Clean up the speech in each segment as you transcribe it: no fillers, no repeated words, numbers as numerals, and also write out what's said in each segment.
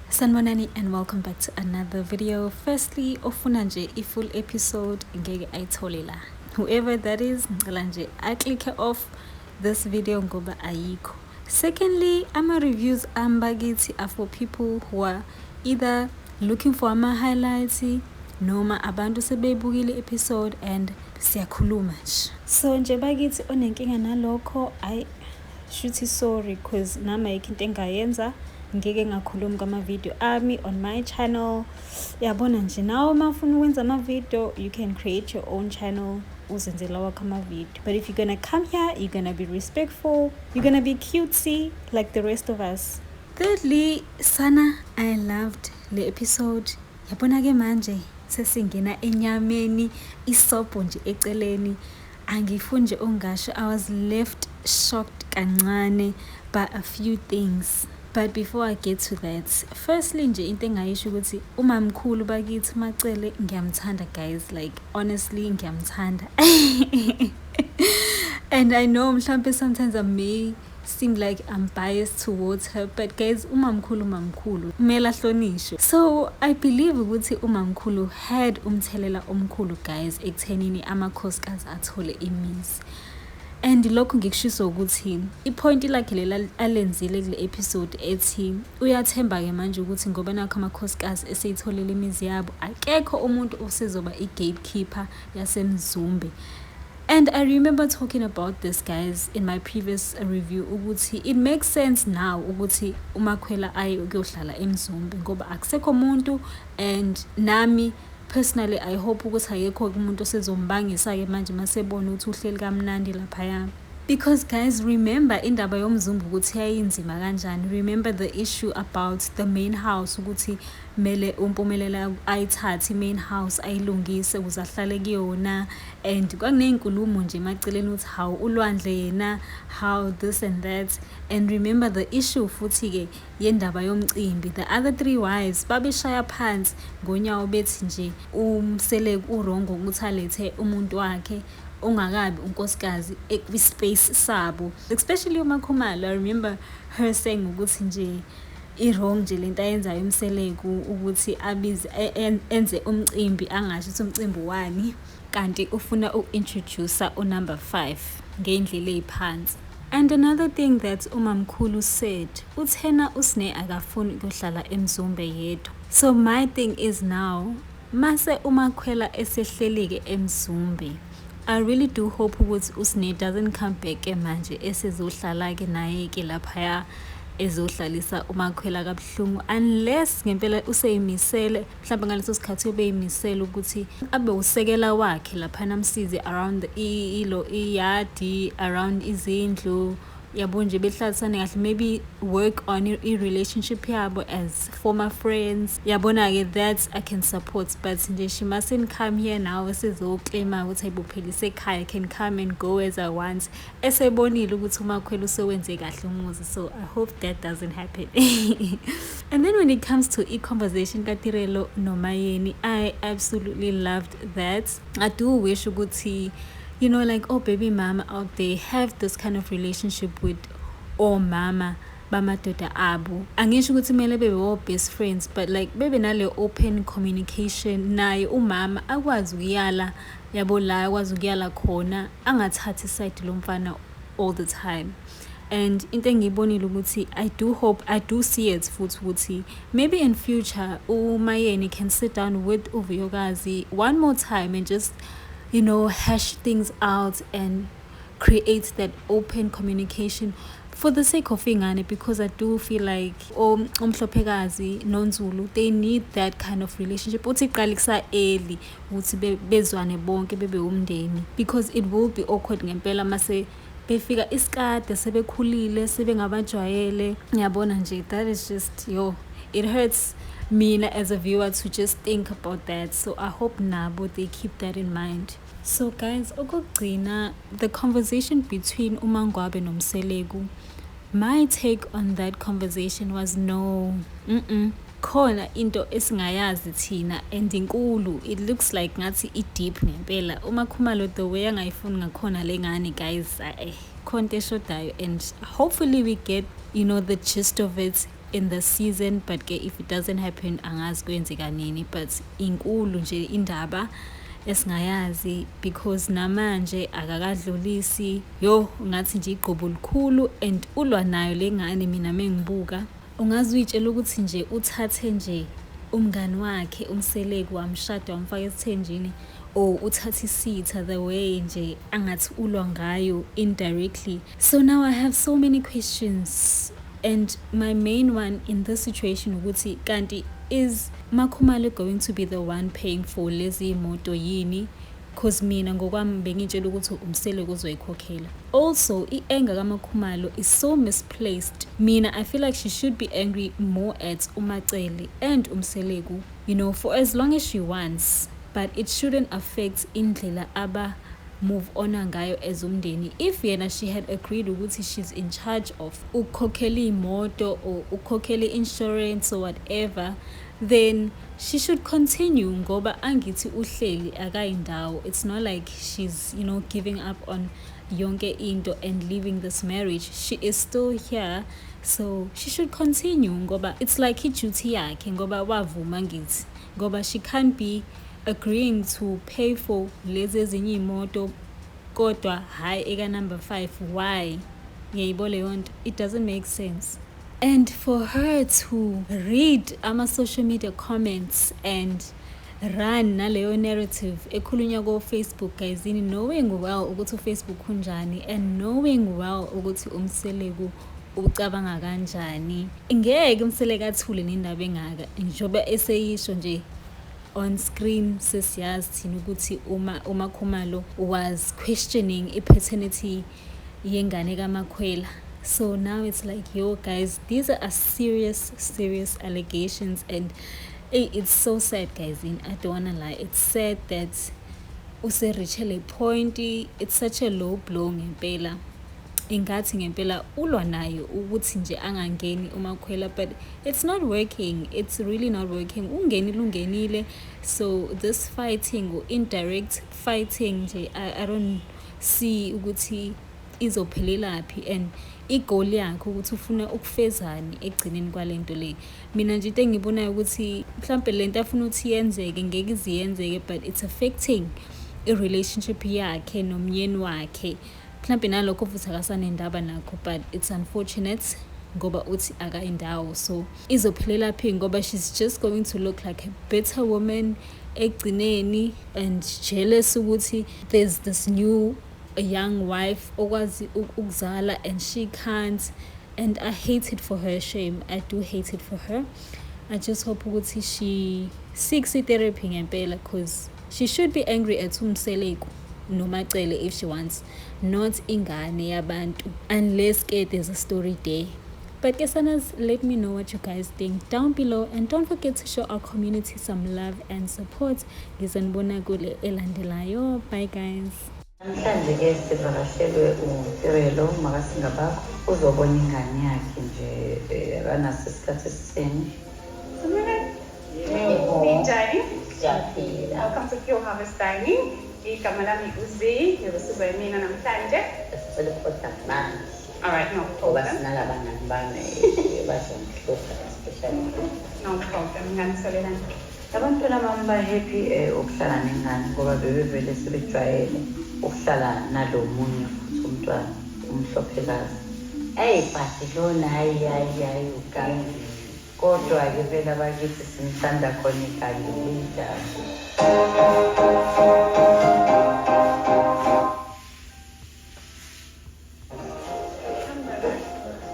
Sanibonani and welcome back to another video. Firstly, ofuna nje i-full episode ngeke ayithole la. Whoever that is, ngicela nje a-click off this video ngoba ayikho. Secondly, ama-reviews ami bakithi are for people who are either looking for ama-highlights noma abantu sebeyibukile episode and siyakhuluma nje. So nje bakithi, onenkinga nalokho, ayi shuthi sorry, 'cause nami ayikho into engayenza, ngeke ngakhulumi kwama-video ami on my channel. Yabona nje, nawe uma ufuna ukwenza ama-video, you can create your own channel, uzenzela wakho ama-video. But if you're gonna come here, you're gonna be respectful, you're gonna be cutesy like the rest of us. Thirdly, sana, I loved le episode. Yabona-ke manje sesingena enyameni, isobho nje eceleni, angifuni nje ongasho. I was left shocked kancane by a few things, but before I get to that, firstly nje into engayisho ukuthi umamkhulu bakithi Macele ngiyamthanda guys, like honestly ngiyamthanda. And I know mhlampe sometimes I may seem like I'm biased towards her, but guys, umamkhulu umamkhulu, kumele ahlonishwe. So I believe ukuthi umamkhulu had umthelela omkhulu guys ekuthenini amakhosikazi athole imizi. And lokhu ngikushiso ukuthi i-point lakhe lela alenzile kule episode ethi uyathemba-ke manje ukuthi ngoba nakho amakhosikazi eseyitholile imizi yabo, akekho umuntu osezoba i-gatekeeper yaseMzumbe. And I remember talking about this guys in my previous review ukuthi it makes sense now ukuthi uMakhwela aye ukuyohlala eMzumbe ngoba akusekho muntu. And nami personally, I hope ukuthi akekho umuntu osezombangisa-ke manje masebona ukuthi uhleli kamnandi laphaya, because guys, remember indaba yomzumbe ukuthi yayinzima kanjani. Remember the issue about the main house, ukuthi mele uMpumelelo ayithathe i-main house ayilungise ukuze ahlale kuyona, and kwakuney'nkulumo nje emaceleni ukuthi how uLwandle yena, how this and that. And remember the issue futhi-ke yendaba yomcimbi, the other three wives babeshaya phansi ngonyawo bethi nje uMseleku u-wrong ukuthi alethe umuntu wakhe ongakabi unkosikazi kwi-space sabo, especially uMakhumalo. I remember her saying ukuthi nje i-wrong nje lento ayenzayo uMseleku ukuthi abize enze umcimbi, angasho ukuthi umcimbi wani, kanti ufuna uku-introduce u-number 5 ngey'ndlela ey'phansi. And another thing that umamkhulu said, uthena uSne akafuni ukuyohlala eMzumbe yedwa. So my thing is now, mase uMakhwela esehleli-ke eMzumbe, I really do hope ukuthi uSne doesn't come back manje esezohlala-ke naye-ke laphaya, ezohlalisa uMakhwela kabuhlungu, unless ngempela useyimisele mhlawumbe ngaleso sikhathi ubeyimisele ukuthi abe usekela wakhe laphana, amsize around ilo iyadi, around izindlu, yabo nje, behlalisane kahle, maybe work on i-relationship yabo as former friends, yabona-ke. That I can support, but nje she mustn't come here now esezoclaima ukuthi ayibophelise ekhaya, can come and go as I want, esebonile ukuthi uMakhwela usewenze kahle umuzi. So I hope that doesn't happen. And then when it comes to i-conversation kaTirelo noMayeni, I absolutely loved that. I do wish ukuthi like oh baby mama out there have this kind of relationship with omama bamadoda abo. Angisho ukuthi kumele bebe o-best friends, but like bebe nale open communication, naye umama akwazi ukuyala, yabo, la akwazi ukuyala khona, angathathi i-side lomfana all the time. And into engiyibonile ukuthi I do hope, I do see it futhi ukuthi maybe in future uMayeni can sit down with uVuyokazi one more time and just hash things out and create that open communication for the sake of ingane, because I do feel like umhlophekazi noNzulu, they need that kind of relationship uthi iqale kusa-early ukuthi bezwane bonke bebe umndeni, because it will be awkward ngempela mase befika isikade sebekhulile, sebengabajwayele, ngiyabona nje. That is just, yo, it hurts mina as a viewer to just think about that. So I hope nabo they keep that in mind. So guys, okokugcina, the conversation between uMangwabe noMseleku, my take on that conversation was no, Khona into esingayazi thina and inkulu. It looks like ngathi i-deep ngempela. UMakhumalo, the way angayifuni ngakhona le ngane guys, khona into eshodayo, and hopefully we get the gist of it. in the season, but ke if it doesn't happen angazi kwenzeka nini, but inkulu nje indaba esingayazi because namanje akakadlulisi. Yo, ngathi nje igqubu likhulu and ulwa nayo lengane. Mina mengibuka ungaze uyitshela ukuthi nje uthathe nje umngani wakhe uMseleku wamshada wamfaka esithenjini, or uthathe isitha, the way nje angathi ulwa ngayo indirectly. So now I have so many questions, and my main one in this situation ukuthi kanti is MaKhumalo going to be the one paying for lezi moto yini? Cause mina ngokwami bengitshela ukuthi uMseleku uzoyikhokhela. Also, i-anger kaMaKhumalo is so misplaced. Mina I feel like she should be angry more at uMaCele and uMseleku, for as long as she wants, but it shouldn't affect indlela aba move on ngayo as umndeni. If yena she had agreed ukuthi she's in charge of ukukhokhela iy'moto or ukukhokhela i-insurance or whatever, then she should continue, ngoba angithi uhleli akayindawo. It's not like she's giving up on yonke into and leaving this marriage. She is still here, so she should continue, ngoba it's like i-duty yakhe, ngoba wavuma ngithi, ngoba she can't be agreeing to pay for lezi ezinye iy'moto kodwa hhayi eka number 5. Why? Ngiyayibona leyo nto, it doesn't make sense. And for her to read ama-social media comments and run naleyo narrative ekhulunywa ko-Facebook, guys, knowing well ukuthi uFacebook unjani and knowing well ukuthi uMseleku ucabanga kanjani, ngeke uMseleku athule nendaba engaka njengoba eseyisho nje on screen. Sesiyazi thina ukuthi uma uMaKhumalo was questioning i-paternity yengane kaMakhwela. So now it's like, yo guys, these are serious, serious allegations, and hey, it's so sad, guys. I don't wanna lie, it's sad that use-reach le point. It's such a low blow ngempela. Ingathi ngempela ulwa nayo ukuthi nje angangeni uMakhwela, but it's not working. It's really not working. Ungenile, ungenile. So this fighting or indirect fighting nje, I don't see ukuthi izophelelaphi and i-goal yakhe ukuthi ufuna ukufezani ekugcineni kwalento le. Mina nje into engiyibonayo ukuthi mhlampe lento afuna ukuthi yenzeke ngeke ize yenzeke, but it's affecting i-relationship yakhe nomyeni wakhe. Mhlampe nalokho futhi akasanendaba nakho, but it's unfortunate ngoba uthi akayindawo, so izophelela phi? Ngoba she's just going to look like a bitter woman ekugcineni and jealous ukuthi there's this new young wife okwazi ukuzala and she can't. And I hate it for her, shame. I do hate it for her. I just hope ukuthi she seeks therapy ngempela, because she should be angry at uMseleku noMaCele if she wants, not ingane yabantu, unless ke there's a story there. But ke sanas, let me know what you guys think down below, and don't forget to show our community some love and support. Ngizonibona kule elandelayo. Bye guys. Namhlanje ke sivakashelwe uTirelo Makasingabakho, uzobona ingane yakhe nje, akanaso isikhathi esitheni. Ninjani? Siyaphila. Welcome to Pure Harvest Dining. Igama lami uZi, ngizosizwa yimina namhlanje. Sicela ukuphatha manje. All right, no Ngoba problem. sinalabangani bami bazongihlupha especially. No problem. Nganisolelani. Abantwana bami ba-happy ukuhlala nengane ngoba bebevele sebejwayele ukuhlala nalo munye futhi umntwana umhlophekazi. Eyi but lona hayi hayi hayi ugangile. Kodwa-ke vele abakithi simthanda khona igangile linjalo.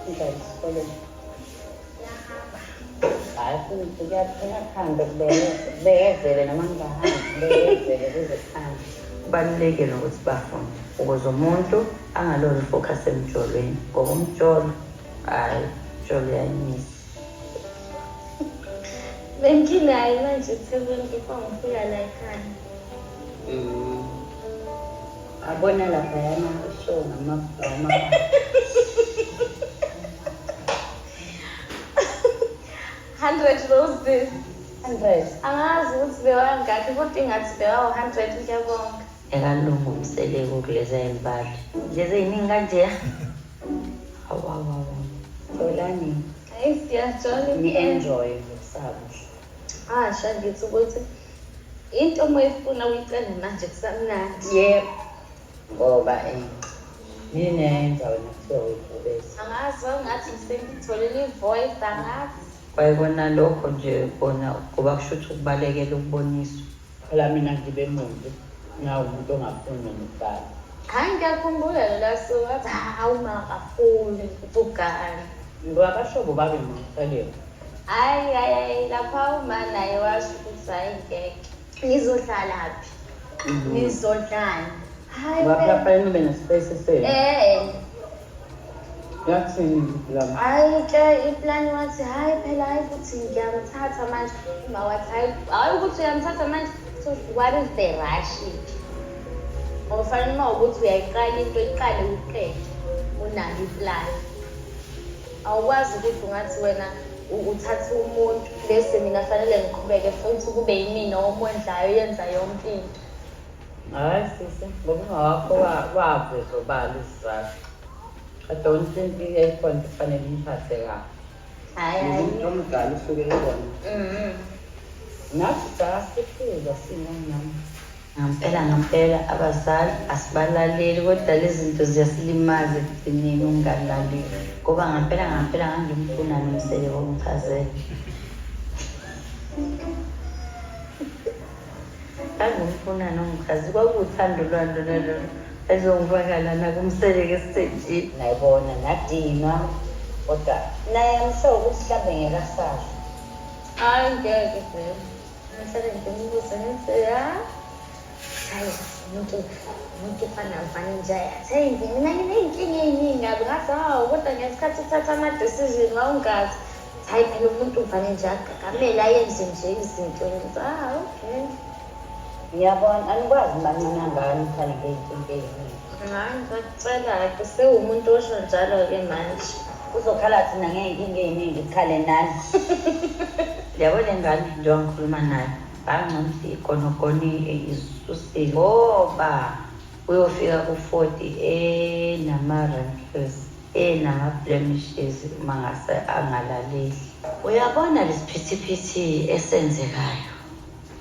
Njani esikoleni? Hhayi futhi kuyakuhambe kubekezele noma ngingahambi kubekezele kuze kuhambe. Kubalulekile ukuthi bafunde ukuze umuntu angalolu focus emjolweni, ngoba umjolo hhayi umjolo uyanyisa. Benginayo manje eThekwini before ngifika la ekhaya. Abona laphayana show ngama 100 roses. 100. Angazi ukuthi bewangakhi kodwa ingathi bewawu-100, ngiyabonga. Ekalungu uMseleku kulezi ey'mbali. Lezi ey'ningi kanjeya. Hawu hawu hawu. Tholani. Eyi siyajola. Ni-enjoye ngokusakuhle. Asha ngithi ukuthi into uma uyifuna uyicele manje kusamnandi. Yebo. Ngoba yini eyenza wena kuthiwa uyibhubesi? Angazi ngathi sengitholile i-voice angazi. Kwayikona lokho nje kona kuba kusho ukuthi ukubalekela ukuboniswa. Phela mina ngibe mubi ngawumuntu ongafuni nokubhala. Hhayi ngiyakhumbula lela suku wathi hawu makafuni ukugana. Ngoba abasho bobabe nomseleku. Hhayi hhayi hhayi lapha uma naye washo ukuthi hhayi ngeke. Nizohlalaphi? Nizodlani? Hhayi Ngoba phela phela. kufanele nibe ne-space senu. Eh. Yakuthini lama? Hhayi ke iplani wathi hhayi phela hhayi ukuthi ngiyamthatha manje. Uma wathi hhayi hhayi ukuthi uyamthatha manje. So what is the rush? Ngoba fanele uma ukuthi uyayiqala into iqale uqede unayo iplani. Awukwazi ukuthi ungathi wena uthathe umuntu bese mina fanele ngiqhubeke futhi kube yimina omondlayo yenza yonke into. Hhayi sisi, ngoba ungawakho waveza obala isizathu. I don't think ikhona into kufanele imphathe kabi. Hhayi hhayi. Umuntu omdala usuke ebona. Nathi sasiphila singomama. Ngampela ngampela abazali asibalaleli kodwa lezi zinto ziyasilimaza ekugcineni ukungalaleli. Ngoba ngampela ngampela ngangimfuna nomsele wongichazela. Ngangimfuna nongichazi kwakuwuthando lwami lona lolo ezongifaka lana kumseleke esithenjini. Nayibona nadinwa kodwa naye I'm sure ukuthi mhlambe ngeke asazi. Hhayi ngeke vele. Ngihlale ngimbuze ngithi ha. Hayi umuntu ufana mfana nje athi hey mina nginey'nkinga ey'ningi kabi ngathi hawu kodwa ngesikhathi uthatha ama-decision wawungazi. Hayi phela umuntu uvane nje agagamele ayenze nje izinto ngithi ah okay. Ngiyabona anikwazi bancane kangaka nikhale ngey'nkinga ey'ningi. Hayi ngiyakutshela-ke sewumuntu osho njalo-ke manje. Kuzokhala thina ngey'nkinga ey'ningi kukhale nani. Yabo le ngane njengoba ngikhuluma nayo bangcono ukuthi igonogoni isusile ngoba uyofika ku-40 enama-wrinkles enama-blemishes uma ngase angalaleli. Uyabona lesiphithiphithi esenzekayo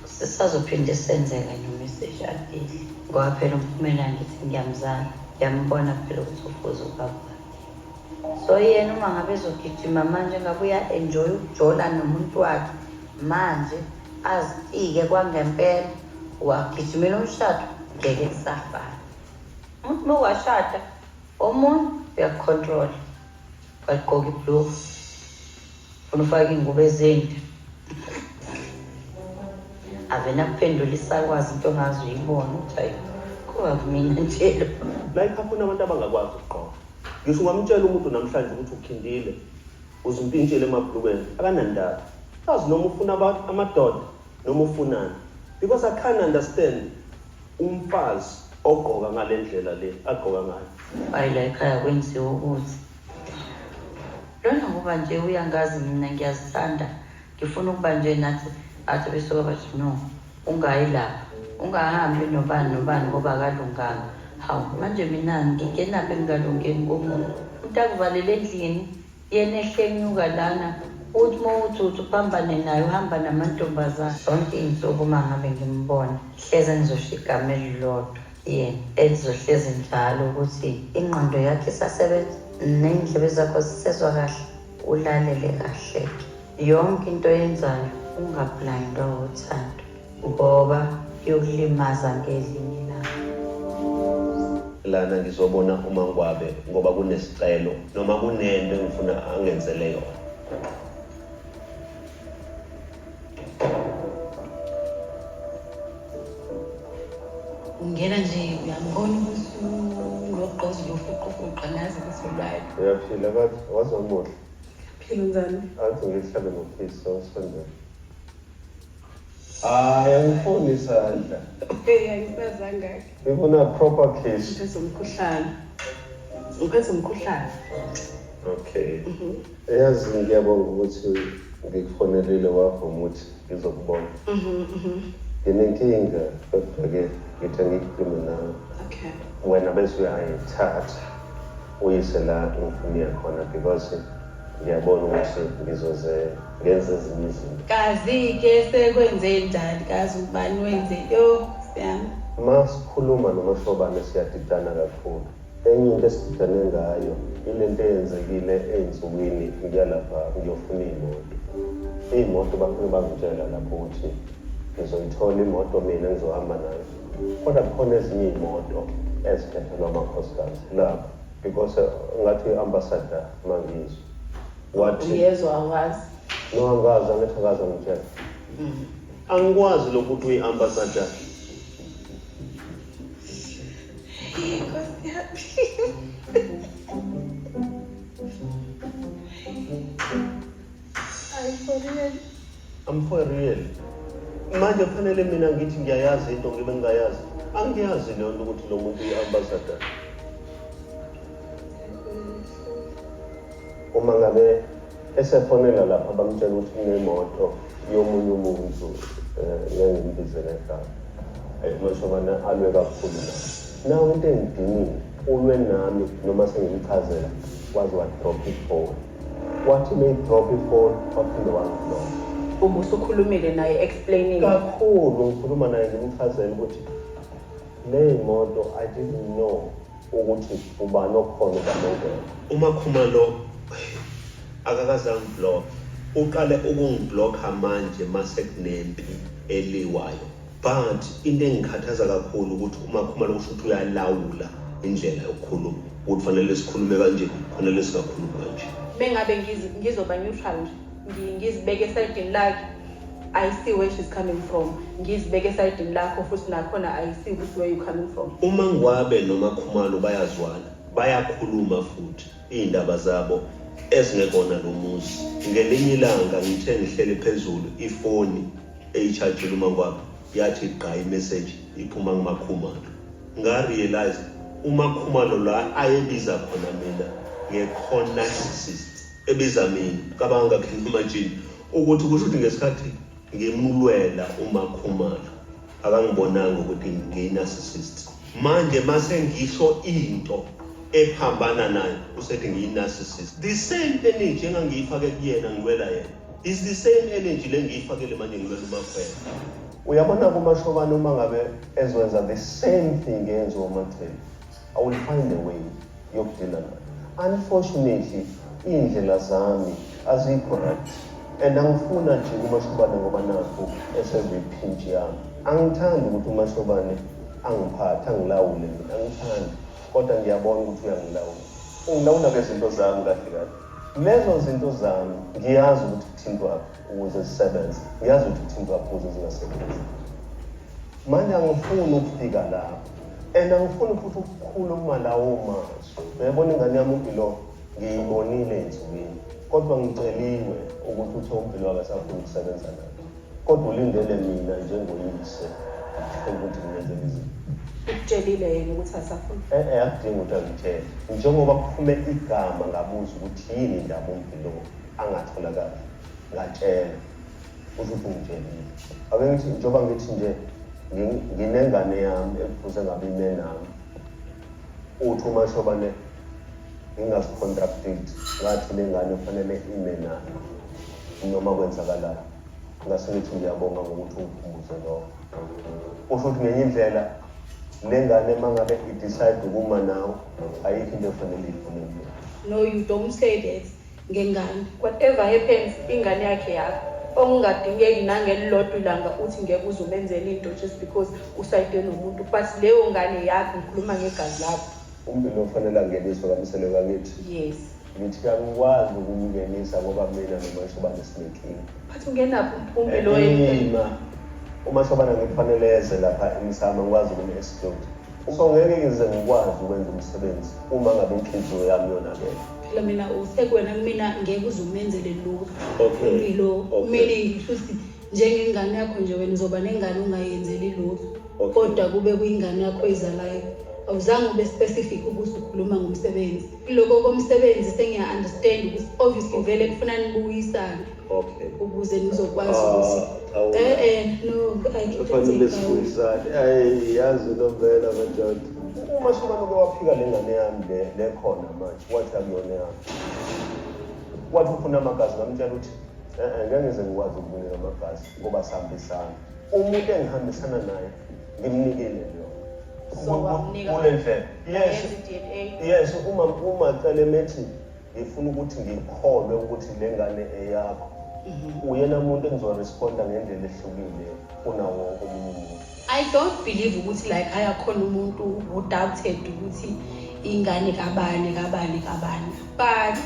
sisazophinde senzeka noma eseshadile ngoba phela umphumela ngithi ngiyamzala ngiyambona phela ukuthi ufuze ubaba wakhe. So yena uma ngabe ezogijima manje ngabe uya-enjoy ukujola nomuntu wakhe manje azitike kwangempela wagijimela umshado ngeke kusafana. Umuntu uma washada omunye uyakukhontrola waligqoka ibhuluku ufuna ufake iy'ngubo ezinde avele akuphendula isakwazi into ongaze uyibone ukuthi hayi kuba kumina nje lo. La ekhaya abantu abangakwazi ukugqoka. Ngisho ungamtshela umuntu namhlanje ukuthi ukhindile uzimpintshile emabhlukweni akanandaba. Azi noma ufuna amadoda noma ufunani. Because I can't understand umfazi ogqoka ngale ndlela le agqoka ngayo. Hayi la ekhaya kwenziwa ukuthi lona ngoba nje uyangazi mina ngiyazithanda ngifuna ukuba nje nathi athi besuka bathi no ungayi lapha ungahambi nobani nobani ngoba akalunganga. Hawu manje mina ngingenaphi engingalungeni komuntu umuntu akuvalele endlini yena ehle enyuka lana uthi uma uthi uthi uphambane naye uhamba namantombazane zonke iy'nsuku uma ngabe ngimbona hleze ngizosho igama elilodwa yena elizohlezi njalo ukuthi ingqondo yakhe isasebenza ney'ndlebe zakho zisezwa kahle ulalele kahle-ke yonke into oyenzayo ungablindwa uthando ngoba kuyokulimaza ngelinye ilanga. Lana ngizobona uMangwabe ngoba kunesicelo noma kunento engifuna angenzele yona. Ungena nje uyambona ukuthi unogqozi lofuqufuqa nazi ukuthi ulwayo. Uyaphila bathi waze wamuhle. Phila njani? Athi ngihlabe ngokiss usondele. Hayi angifuni isandla. Hey, angisazanga-ke. Ngifuna proper kiss. Ngiphethe umkhuhlane. Ngiphethe umkhuhlane. Okay. Yazi ngiyabonga ukuthi ngikufonelile wavuma ukuthi ngizokubona. Nginenkinga kodwa-ke ngithi angikhulume nawe. Okay. Wena bese uyayithatha uyise la ngifuna iya khona because Ngiyabona ukuthi ngizoze ngenze ezinye izinto. Kazi-ke sekwenze njani, kazi ubani wenze yo siyami. Ma sikhuluma noMashobane siyadidana kakhulu. Enye into esididane ngayo ilento eyenzekile ey'nsukwini ngiya lapha ngiyofuna iy'moto. Iy'moto bafike bangitshela lapho ukuthi ngizoyithola imoto mina engizohamba nayo. Kodwa kukhona ezinye iy'moto ezikhethelwa amakhosikazi lapho because ngathi i-ambassador mangizwa. Wathi Uyezwa awazi. No, angazi, angithi akaze angitshela. Angikwazi lokhu ukuthi uyi-ambassador. Nkosi yami. Hayi, for real. I'm for real. Manje kufanele mina ngithi ngiyayazi into ngibe ngingayazi. Angiyazi leyo nto ukuthi lo muntu uyi-ambassador. Uma ngabe esefonela lapha bamtshela ukuthi kunemoto yomunye umuntu, ngeke ngimbize ngegama. UMashobane alwe kakhulu nami. Nawe into engidinile ulwe nami noma sengimchazela waze wadrop ifoni. Wathi meyidrop ifoni waphinde wangiblock. Ubusukhulumile naye explaining? Kakhulu, ngikhuluma naye ngimchazela ukuthi le moto I didn't know ukuthi ubani okhona, ubani ongekho. UMakhumalo akakaze angiblock, uqale ukungiblocka manje mase kunempi eliwayo. But into engikhathaza kakhulu ukuthi uMakhumalo kusho ukuthi uyalawula indlela yokukhuluma, ukuthi fanele sikhulume kanje, fanele singakhulumi kanje. Mengabe ngizoba neutral nje, ngizibeke esayidini lakhe, I see where she's coming from. Ngizibeke esayidini lakho futhi nakhona I see ukuthi where you coming from. Uma Ngwabe noMakhumalo bayazwana, bayakhuluma futhi iy'ndaba zabo ezingekona lo muzi. Ngelinye ilanga ngithe ngihleli phezulu, ifoni eyi-charge-ile uMangwabe yathi gqa imeseji iphuma kuMakhumalo. Nga-realize uMakhumalo la ayebiza khona mina nge-narcissist, ebiza mina. Cabanga, can you imagine ukuthi kusho ukuthi ngesikhathi ngimlwela uMakhumalo akangibonanga ukuthi ngiyi-narcissist. Manje mase ngisho into ephambana nayo usethi ngiyi-narcissist. The same energy engangiyifake kuyena ngilwela yena is the same energy le ngiyifakele manje ngilwela uMakhwela. Uyabona kuMashobane, uma ngabe ezwenza the same thing eyenziwa uMaCele, I will find a way yokudila nayo. Unfortunately iy'ndlela zami azikho right and angifuna nje uMashobane ngoba nakhu esezoyiphintshi yami. Angithandi ukuthi uMashobane angiphathe angilawule mina, angithandi, kodwa ngiyabona ukuthi uyangilawula, ungilawula ngezinto zami. Kahle kahle lezo zinto zami ngiyazi ukuthi kuthintwaphi ukuze zisebenze, ngiyazi ukuthi kuthintwaphi ukuze zingasebenzi. Manje angifuni ukufika lapho and angifuni futhi ukukhuluma lawo mazwi. Uyayibona ingane yami uMpilo, ngiyibonile ey'nsukwini, kodwa ngiceliwe ukuthi uthe uMpilo akasafuni ukusebenza naye, kodwa ulindele mina njengoyise ukuthi ngimenzele izinto. Ukutshelile yena ukuthi asafuni? E-e, akudingi ukuthi angitshele. Njengoba kuphume igama ngabuza ukuthi yini indaba uMpilo angatholakali, ngatshela, kusho ukuthi ungitshelile. Ake ngithi njengoba ngithi nje nginengane yami ekufuze ngabe ime nami, uthi uMashobane ngingazi-contradict, ngathi le ngane kufanele ime nami noma kwenzakalayo. Ngase ngithi ngiyabonga ngokuthi ungikhumbuze lokho. Kusho ukuthi ngenye indlela le ngane uma ngabe i-decide ukuma nawe, ayikho into efanele iyifune kumina. No, you don't say that ngengane. Whatever happens, ingane yakhe yakho, okungadingeki nangelilodwa ilanga uthi ngeke uze umenzele into just because usayide nomuntu, but leyo ngane yakho, ngikhuluma ngegazi lakho. UMpilo ufanele angeniswe kaMsele kakithi. Yes. Ngithi angikwazi ukumngenisa ngoba mina noMashobane sinenkinga. But ungenaphi uMpilo? Ima uMashobane ngikufanele eze lapha emsamo, ngikwazi ukum-exclude, so ngeke ngize ngikwazi ukwenza umsebenzi uma ngabe inhliziyo yami yonakele. Phela mina usekuwena kumina, ngeke uze umenzele lutho uMpilo. Meaning futhi njengengane yakho nje, wena uzoba nengane ungayenzeli lutho, kodwa kube kuyingane yakho oyizalayo. Awuzange ube specific ukuthi ukhuluma ngomsebenzi. Lokho komsebenzi sengiya-understand ukuthi obviously vele kufuna nibuyisane ukuze nizokwazi ukuthi Awu. No, I can't. Kufanele sibuyisane. Ayi, yazi lombela madoda, uMashobane uke waphika le ngane yami le khona manje, wathi akuyona yami. Wathi ufuna amagazi, ngamtshela ukuthi e-e, ngeke ngize ngikwazi ukukunika amagazi ngoba sihambisana. Umuntu engihambisana naye ngimnikile leyo. So wamnika Kule ndlela, yes. Wayenza i-DNA. Yes, uma cele methi ngifuna ukuthi ngikholwe ukuthi le ngane eyakho, uyena muntu engizoresponda ngendlela ehlukile kunawo wonke omunye umuntu. I don't believe ukuthi like ayakhona umuntu who doubted ukuthi ingane kabani kabani kabani. But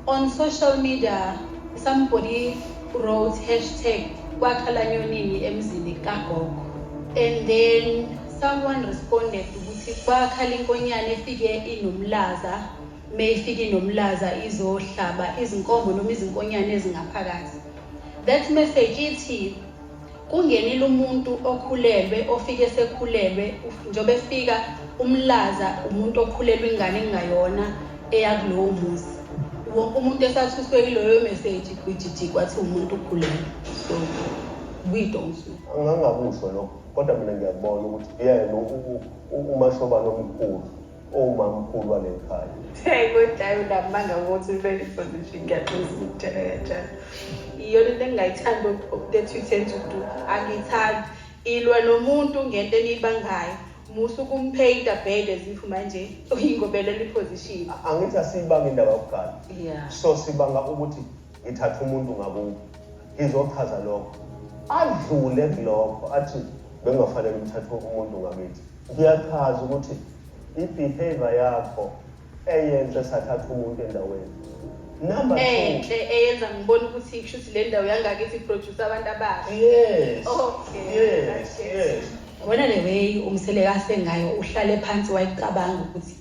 on social media somebody wrote #kwakhalanyonini emzini kagogo. And then someone responded ukuthi kwakhala inkonyane efike inomlaza, mayifike inomlaza izohlaba izinkomo noma izinkonyane ezingaphakathi. That message ithi kungenile umuntu okhulelwe, ofike sekhulelwe, njengoba efika umlaza umuntu okhulelwe ingane engayona eyakulowo muzi. Wonke umuntu esathuswe yiloyo message, gwijiji, kwathi umuntu ukhulelwe. So we don't know. Angangakusho lokho, kodwa mina ngiyakubona ukuthi yena umashobane omkhulu, owumamkhulu wale khaya. Hey, kodwa hayi, unamanga ukuthi ube position, ngiyaqinisa ukutshela kanjalo. Iyona into engingayithandi that you tend to do. Angiyithandi. Ilwa nomuntu ngento eniyibangayo. Musa ukumpainta bad as if manje uyingobelela iposition. Angithi asiyibanga indaba yokugala. So sibanga ukuthi ngithatha umuntu ngakubo. Ngizochaza lokho. Adlule kulokho athi bengafanele umthathe umuntu ngakithi. Ngiyachaza ukuthi i-behavior yakho eyenze sathatha umuntu endaweni. Number 2. Enhle eyenza ngibone ukuthi kushuthi le ndawo yangakithi iproduce abantu abasha. Yes. Okay. Yes, I get yes. Yabona le way umseleka asengayo, uhlale phansi wayicabanga ukuthi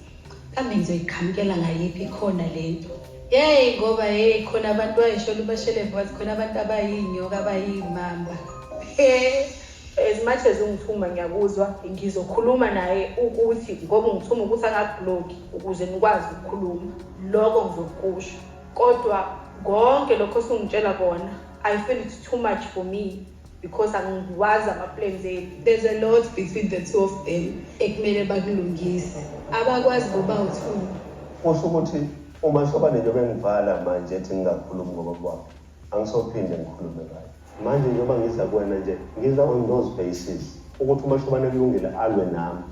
kambe ngizoyiqhamukela ngayiphi khona lento. Yeyi, ngoba hey, khona abantu wayisholo ubasheleve, wathi khona abantu abayinyoka, abayimamba. As much as ungithuma ngiyakuzwa, ngizokhuluma naye ukuthi ngoba ungithuma ukuthi angakubloki ukuze nikwazi ukukhuluma. Lokho ngizokusho. Kodwa konke lokho osungitshela kona, I feel it's too much for me because angiwazi ama-plans enu. There's a lot between the two of them ekumele bakulungise. Abakwazi ngoba u-two. Kusho ukuthi umashobane njengoba engivala manje ethi ngingakhulumi ngoba kwakhe, angisophinde ngikhulume ngayo. Manje njengoba ngiza kuwena nje, ngiza on those basis ukuthi umashobane kulungile alwe nami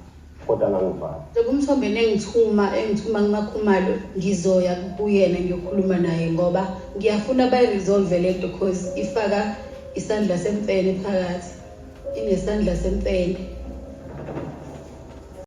kodwa angangivala. Njengoba umthombeni engithuma kumakhumalo, ngizoya kuyena ngiyokhuluma naye ngoba ngiyafuna bayiresolve le nto, cause ifaka isandla semfene phakathi. Inesandla semfene.